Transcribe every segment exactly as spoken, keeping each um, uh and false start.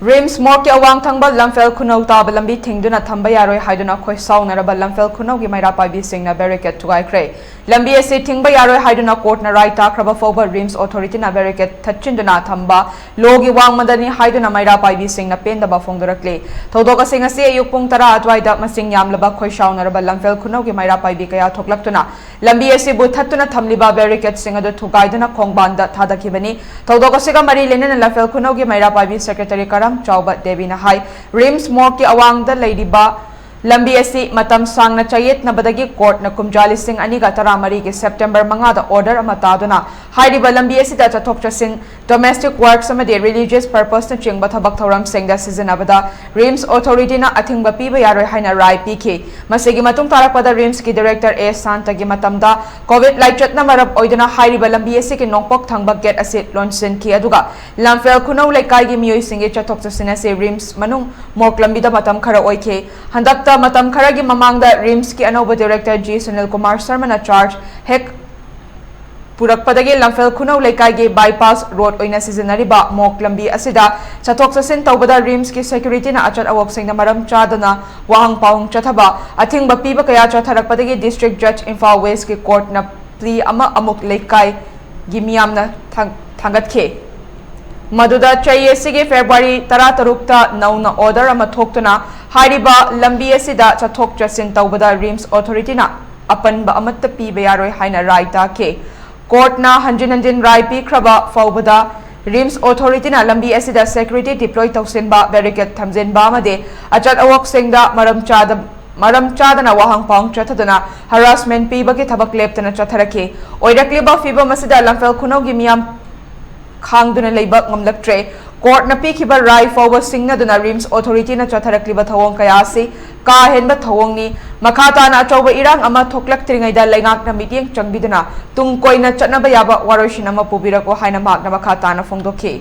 ꯔꯤꯝꯁ ꯃꯣꯔꯒꯀꯤ ꯑꯋꯥꯡ ꯊꯪꯕ ꯂꯝꯐꯦꯜ ꯈꯨꯅꯧ ꯇꯥꯕ ꯂꯝꯕꯤ ꯊꯤꯡꯗꯨꯅ ꯊꯝꯕ ꯌꯥꯔꯣꯏ ꯍꯥꯏꯗꯨꯅ ꯈꯣꯏꯁꯥꯎꯅꯔꯕ ꯂꯝꯐꯦꯜ ꯈꯨꯅꯧꯒꯤ ꯃꯩꯔꯥ ꯄꯥꯏꯕꯤꯁꯤꯡꯅ ꯕꯦꯔꯤꯀꯦꯗ ꯊꯨꯒꯥꯏꯈ꯭ꯔꯦ꯫ ꯂꯝꯕꯤ ꯑꯁꯤ ꯊꯤꯡꯕ ꯌꯥꯔꯣꯏ ꯍꯥꯏꯗꯨꯅ ꯀꯣꯔꯠꯅ ꯔꯥꯏ ꯇꯥꯈ꯭ꯔꯕ ꯐꯥꯎꯕ ꯔꯤꯝꯁ ꯑꯣꯊꯣꯔꯤꯇꯤꯅ ꯕꯦꯔꯤꯀꯦꯗ ꯊꯠꯆꯤꯟꯗꯨꯅ ꯊꯝꯕ ꯂꯣꯒꯤ ꯋꯥꯡꯃꯗꯅꯤ ꯍꯥꯏꯗꯨꯅ ꯃꯩꯔꯥ ꯄꯥꯏꯕꯤꯁꯤꯡꯅ ꯄꯦꯟꯗꯕ ꯐꯣꯡꯗꯣꯔꯛꯂꯤ꯫ ꯊꯧꯗꯣꯛ ꯑꯁꯤ ꯉꯁꯤ ꯑꯌꯨꯛ ꯄꯨꯡ ꯇꯔꯥ ꯑꯗꯨꯋꯥꯏꯗ ꯃꯁꯤꯡ ꯌꯥꯝꯂꯕ ꯈꯣꯏꯁꯥꯎꯅꯔꯕ ꯂꯝꯐꯦꯜ ꯈꯨꯅꯧꯒꯤ ꯃꯩꯔꯥ ꯄꯥꯏꯕꯤ ꯀꯌꯥ ꯊꯣꯛꯂꯛꯇꯨꯅ ꯂꯝꯕꯤ ꯑꯁꯤꯕꯨ ꯊꯠꯇꯨꯅ ꯊꯝꯂꯤꯕ ꯕꯦꯔꯤꯀꯦꯗꯁꯤꯡ ꯑꯗꯨ ꯊꯨꯒꯥꯏꯗꯨꯅ ꯈꯣꯡꯕꯥꯟꯗ ꯊꯥꯗꯈꯤꯕꯅꯤ꯫ ꯊꯧꯗꯣꯛ ꯑꯁꯤꯒ ꯃꯔꯤ ꯂꯩꯅꯅ ꯂꯝꯐꯦꯜ ꯈꯨꯅꯧꯒꯤ ꯃꯩꯔꯥ ꯄꯥꯏꯕꯤ ꯁꯦꯀ꯭ꯔꯦꯇꯔꯤ ꯀꯔꯝ ꯆꯥꯎꯕ ꯗꯦꯕꯤꯅ ꯍꯥꯏ, ꯔꯤꯝꯁ ꯃꯣꯔꯒꯀꯤ ꯑꯋꯥꯡꯗ ꯂꯩꯔꯤꯕ ꯂꯝꯕꯤ ꯑꯁꯤ ꯃꯇꯝ ꯁꯥꯡꯅ ꯆꯌꯦꯠꯅꯕꯗꯒꯤ ꯀꯣꯔꯠꯅ ꯀꯨꯝꯖꯥ ꯂꯤꯁꯤꯡ ꯑꯅꯤꯒ ꯇꯔꯥꯃꯔꯤꯒꯤ ꯁꯦꯞꯇꯦꯝꯕꯔ ꯃꯉꯥꯗ ꯑꯣꯔꯗꯔ ꯑꯃ ꯇꯥꯗꯨꯅ ꯍꯥꯏꯔꯤꯕ ꯂꯝꯕꯤ ꯑꯁꯤꯗ ꯆꯠꯊꯣꯛ ꯆꯠꯁꯤꯟ, ꯗꯣꯃꯦꯁꯇꯤꯛ ꯋꯥꯔꯛꯁ ꯑꯃꯗꯤ ꯔꯤꯂꯤꯖꯤꯌꯁ ꯄꯔꯄꯁꯅꯆꯤꯡꯕ ꯊꯕꯛ ꯊꯧꯔꯝꯁꯤꯡꯗ ꯁꯤꯖꯤꯟꯅꯕꯗ ꯔꯤꯝꯁ ꯑꯣꯊꯣꯔꯤꯇꯤꯅ ꯑꯊꯤꯡꯕ ꯄꯤꯕ ꯌꯥꯔꯣꯏ ꯍꯥꯏꯅ ꯔꯥꯏ ꯄꯤꯈꯤ꯫ ꯃꯁꯤꯒꯤ ꯃꯇꯨꯡ ꯇꯥꯔꯛꯄꯗ ꯔꯤꯝꯁꯀꯤ ꯗꯤꯔꯦꯛꯇꯔ ꯑꯦ ꯁꯥꯟꯇꯒꯤ ꯃꯇꯝꯗ ꯀꯣꯚꯤꯗ ꯂꯥꯏꯆꯠꯅ ꯃꯔꯝ ꯑꯣꯏꯗꯨꯅ ꯍꯥꯏꯔꯤꯕ ꯂꯝꯕꯤ ꯑꯁꯤꯒꯤ ꯅꯣꯡꯄꯣꯛ ꯊꯪꯕ ꯒꯦꯠ ꯑꯁꯤ ꯂꯣꯟꯁꯤꯟꯈꯤ, ꯑꯗꯨꯒ ꯂꯝꯐꯦꯜ ꯈꯨꯅꯧ ꯂꯩꯀꯥꯏꯒꯤ ꯃꯤꯑꯣꯏꯁꯤꯡꯒꯤ ꯆꯠꯊꯣꯛ ꯆꯠꯁꯤꯟ ꯑꯁꯤ ꯔꯤꯝꯁ ꯃꯅꯨꯡ ꯃꯣꯛ ꯂꯝꯕꯤꯗ ꯃꯇꯝ ꯈꯔ ꯑꯣꯏꯈꯤ꯫ ꯍꯟꯗꯛꯇ ꯃꯇꯝ ꯈꯔꯒꯤ ꯃꯃꯥꯡꯗ ꯔꯤꯝꯁꯀꯤ ꯑꯅꯧꯕ ꯗꯤꯔꯦꯛꯇꯔ ꯖꯤ ꯁꯨꯅꯤꯜ ꯀꯨꯃꯥꯔ ꯁꯔꯃꯅ ꯆꯥꯔꯖ ꯍꯦꯛ ꯄꯨꯔꯛꯄꯗꯒꯤ ꯂꯝꯐꯦꯜ ꯈꯨꯅꯧ ꯂꯩꯀꯥꯏꯒꯤ ꯕꯥꯏꯄꯥꯁ ꯔꯣꯗ ꯑꯣꯏꯅ ꯁꯤꯖꯤꯟꯅꯔꯤꯕ ꯃꯣꯛ ꯂꯝꯕꯤ ꯑꯁꯤꯗ ꯆꯠꯊꯣꯛ ꯆꯠꯁꯤꯟ ꯇꯧꯕꯗ ꯔꯤꯝꯁꯀꯤ ꯁꯦꯀ꯭ꯌꯨꯔꯤꯇꯤꯅ ꯑꯆꯠ ꯑꯋꯣꯛꯁꯤꯡꯗ ꯃꯔꯝ ꯆꯥꯗꯅ ꯋꯥꯍꯪ ꯄꯥꯎꯍꯪ ꯆꯠꯊꯕ, ꯑꯊꯤꯡꯕ ꯄꯤꯕ ꯀꯌꯥ ꯆꯠꯊꯔꯛꯄꯗꯒꯤ ꯗꯤꯁꯇ꯭ꯔꯤꯛ ꯖꯖ ꯏꯝꯐꯥꯜ ꯋꯦꯁꯀꯤ ꯀꯣꯔꯠꯅ ꯄ꯭ꯂꯤ ꯑꯃ ꯑꯃꯨꯛ ꯂꯩꯀꯥꯏꯒꯤ ꯃꯤꯌꯥꯝꯅ ꯊꯥꯡ-, ꯊꯥꯡꯒꯠꯈꯤ꯫ ꯃꯗꯨꯗ ꯆꯍꯤ ꯑꯁꯤꯒꯤ ꯐꯦꯕ꯭ꯔꯨꯋꯥꯔꯤ ꯇꯔꯥꯇꯔꯨꯛꯇ ꯅꯧꯅ ꯑꯣꯔꯗꯔ ꯑꯃ ꯊꯣꯛꯇꯨꯅ ꯍꯥꯏꯔꯤꯕ ꯂꯝꯕꯤ ꯑꯁꯤꯗ ꯆꯠꯊꯣꯛ ꯆꯠꯁꯤꯟ ꯇꯧꯕꯗ ꯔꯤꯝꯁ ꯑꯣꯊꯣꯔꯤꯇꯤꯅ ꯑꯄꯟꯕ ꯑꯃꯠꯇ ꯄꯤꯕ ꯌꯥꯔꯣꯏ ꯍꯥꯏꯅ ꯔꯥꯏ ꯇꯥꯈꯤ꯫ ꯀꯣꯔꯠꯅ ꯍꯟꯖꯤꯟ ꯍꯟꯖꯤꯟ ꯔꯥꯏ ꯄꯤꯈ꯭ꯔꯕ ꯐꯥꯎꯕꯗ ꯔꯤꯝꯁ ꯑꯣꯊꯣꯔꯤꯇꯤꯅ ꯂꯝꯕꯤ ꯑꯁꯤꯗ ꯁꯦꯀ꯭ꯌꯨꯔꯤꯇꯤ ꯗꯤꯄ꯭ꯂꯣꯏ ꯇꯧꯁꯤꯟꯕ, ꯕꯦꯔꯤꯀꯦꯗ ꯊꯝꯖꯤꯟꯕ ꯑꯃꯗꯤ ꯑꯆꯠ ꯑꯋꯣꯛꯁꯤꯡꯗ ꯃꯔꯝ ꯆꯥꯗ-, ꯃꯔꯝ ꯆꯥꯗꯅ ꯋꯥꯍꯪ ꯄꯥꯎꯍꯪ ꯆꯠꯊꯗꯨꯅ ꯍꯔꯥꯁꯃꯦꯟ ꯄꯤꯕꯒꯤ ꯊꯕꯛ ꯂꯦꯞꯇꯅ ꯆꯠꯊꯔꯛꯈꯤ꯫ ꯑꯣꯏꯔꯛꯂꯤꯕ ꯐꯤꯕꯝ ꯑꯁꯤꯗ ꯂꯝꯐꯦꯜ ꯈꯨꯅꯧꯒꯤ ꯃꯤꯌꯥꯝ ꯈꯥꯡꯗꯨꯅ ꯂꯩꯕ ꯉꯝꯂꯛꯇ꯭ꯔꯦ꯫ ꯀꯣꯔꯠꯅ ꯄꯤꯈꯤꯕ ꯔꯥꯏ ꯐꯥꯎꯕ ꯁꯤꯡꯅꯗꯨꯅ ꯔꯤꯝꯁ ꯑꯣꯊꯣꯔꯤꯇꯤꯅ ꯆꯠꯊꯔꯛꯂꯤꯕ ꯊꯧꯑꯣꯡ ꯀꯌꯥ ꯑꯁꯤ ꯀꯥ ꯍꯦꯟꯕ ꯊꯧꯑꯣꯡꯅꯤ꯫ ꯃꯈꯥ ꯇꯥꯅ ꯑꯆꯧꯕ ꯏꯔꯥꯡ ꯑꯃ ꯊꯣꯛꯂꯛꯇ꯭ꯔꯤꯉꯩꯗ ꯂꯩꯉꯥꯛꯅ ꯃꯤꯠꯌꯦꯡ ꯆꯪꯕꯤꯗꯨꯅ ꯇꯨꯡ ꯀꯣꯏꯅ ꯆꯠꯅꯕ ꯌꯥꯕ ꯋꯥꯔꯣꯏꯁꯤꯟ ꯑꯃ ꯄꯨꯕꯤꯔꯛꯎ ꯍꯥꯏꯅ ꯃꯍꯥꯛꯅ ꯃꯈꯥ ꯇꯥꯅ ꯐꯣꯡꯗꯣꯛꯈꯤ꯫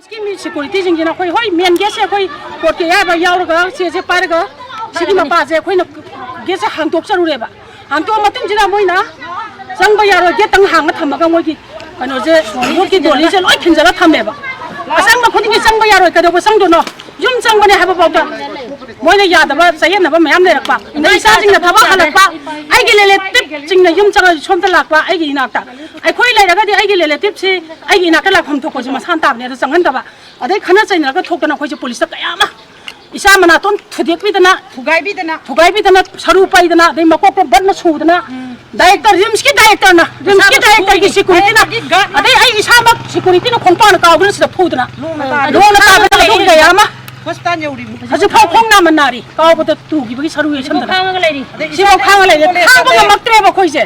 ꯁꯤꯒꯤ ꯃꯤ ꯁꯦꯀ꯭ꯌꯨꯔꯤꯇꯤꯁꯤꯡꯁꯤꯅ ꯑꯩꯈꯣꯏ, ꯍꯣꯏ, ꯃꯦꯟ ꯒꯦꯠꯁꯦ ꯑꯩꯈꯣꯏ ꯀꯣꯔꯠꯀꯤ ꯑꯌꯥꯕ ꯌꯥꯎꯔꯒ ꯆꯦꯁꯦ ꯄꯥꯏꯔꯒ ꯁꯤꯒꯤ ꯃꯄꯥꯁꯦ ꯑꯩꯈꯣꯏꯅ ꯒꯦꯠꯁꯦ ꯍꯥꯡꯗꯣꯛꯆꯔꯨꯔꯦꯕ꯫ ꯍꯥꯡꯗꯣꯛꯑ ꯃꯇꯨꯡꯁꯤꯗ ꯃꯣꯏꯅ ꯆꯪꯕ ꯌꯥꯔꯣꯏ, ꯒꯦꯠꯇꯪ ꯍꯥꯡꯉ ꯊꯝꯃꯒ ꯃꯣꯏꯒꯤ ꯀꯩꯅꯣꯁꯦ, ꯌꯣꯠꯀꯤ ꯗꯣꯂꯤꯁꯦ ꯂꯣꯏ ꯈꯤꯟꯖꯜꯂ ꯊꯝꯃꯦꯕ꯫ ꯑꯆꯪꯕ ꯈꯨꯗꯤꯡꯒꯤ ꯆꯪꯕ ꯌꯥꯔꯣꯏ, ꯀꯩꯗꯧꯕ ꯆꯪꯗꯣꯏꯅꯣ? ꯌꯨꯝ ꯆꯪꯕꯅꯦ ꯍꯥꯏꯕ ꯐꯥꯎꯗ ꯃꯣꯏꯅ ꯌꯥꯗꯕ, ꯆꯌꯦꯠꯅꯕ ꯃꯌꯥꯝ ꯂꯩꯔꯛꯄ꯫ ꯑꯗꯩ ꯏꯆꯥꯁꯤꯡꯅ ꯊꯕꯛ ꯍꯜꯂꯛꯄ, ꯑꯩꯒꯤ ꯔꯤꯂꯦꯇꯤꯚꯁꯤꯡꯅ ꯌꯨꯝ ꯆꯪꯉ ꯁꯣꯝꯗ ꯂꯥꯛꯄ, ꯑꯩꯒꯤ ꯏꯅꯥꯛꯇ꯫ ꯑꯩꯈꯣꯏ ꯂꯩꯔꯒꯗꯤ ꯑꯩꯒꯤ ꯔꯤꯂꯦꯇꯤꯚꯁꯤ ꯑꯩꯒꯤ ꯏꯅꯥꯛꯇ ꯂꯥꯛꯐꯝ ꯊꯣꯛꯄꯁꯦ ꯃꯁꯥꯅ ꯇꯥꯕꯅꯦ, ꯑꯗꯨ ꯆꯪꯍꯟꯗꯕ꯫ ꯑꯗꯩ ꯈꯠꯅ ꯆꯩꯅꯔꯒ ꯊꯣꯛꯇꯅ ꯑꯩꯈꯣꯏꯁꯦ ꯄꯨꯂꯤꯁꯇ ꯀꯌꯥ ꯑꯃ, ꯏꯆꯥ ꯃꯅꯥꯇꯣꯟ ꯊꯨꯗꯦꯛꯄꯤꯗꯅ, ꯊꯨꯒꯥꯏꯕꯤꯗꯅ, ꯊꯨꯒꯥꯏꯕꯤꯗꯅ, ꯁꯔꯨ ꯄꯩꯗꯅ, ꯑꯗꯩ ꯃꯀꯣꯛꯇ ꯕꯠꯅ ꯁꯨꯗꯅ, ꯗꯥꯏꯔꯦꯛꯇꯔ, ꯔꯤꯝꯁꯀꯤ ꯗꯥꯏꯔꯦꯛꯇꯔꯅ, ꯔꯤꯝꯁꯀꯤ ꯗꯥꯏꯔꯦꯛꯇꯔꯒꯤ ꯁꯦꯀ꯭ꯌꯨꯔꯤꯇꯤꯅ, ꯑꯗꯩ ꯑꯩ ꯏꯁꯥꯃꯛ ꯁꯦꯀ꯭ꯌꯨꯔꯤꯇꯤꯅ ꯈꯣꯡꯄꯥꯛꯅ ꯀꯥꯎꯗꯅ ꯁꯤꯗ ꯐꯨꯗꯅ, ꯅꯣꯡꯅ ꯇꯥꯕꯗ ꯑꯗꯨꯝ ꯀꯌꯥ ꯑꯃ ꯍꯣꯁꯄꯤꯇꯥꯜ ꯌꯧꯔꯤꯕꯅꯤ꯫ ꯍꯧꯖꯤꯛꯐꯥꯎ ꯈꯣꯡ ꯅꯥꯝꯃ ꯅꯥꯔꯤ, ꯀꯥꯎꯕꯗ ꯇꯨꯈꯤꯕꯒꯤ ꯁꯔꯨ ꯌꯩꯁꯟꯗꯅ꯫ ꯈꯥꯡꯉꯒ ꯂꯩꯔꯤ꯫ ꯑꯗꯩ ꯁꯤꯐꯥꯎ ꯈꯥꯡꯉ ꯂꯩꯔꯤ꯫ ꯏꯆꯥꯗ ꯈꯥꯡꯕ ꯉꯝꯃꯛꯇ꯭ꯔꯦꯕ ꯑꯩꯈꯣꯏꯁꯦ꯫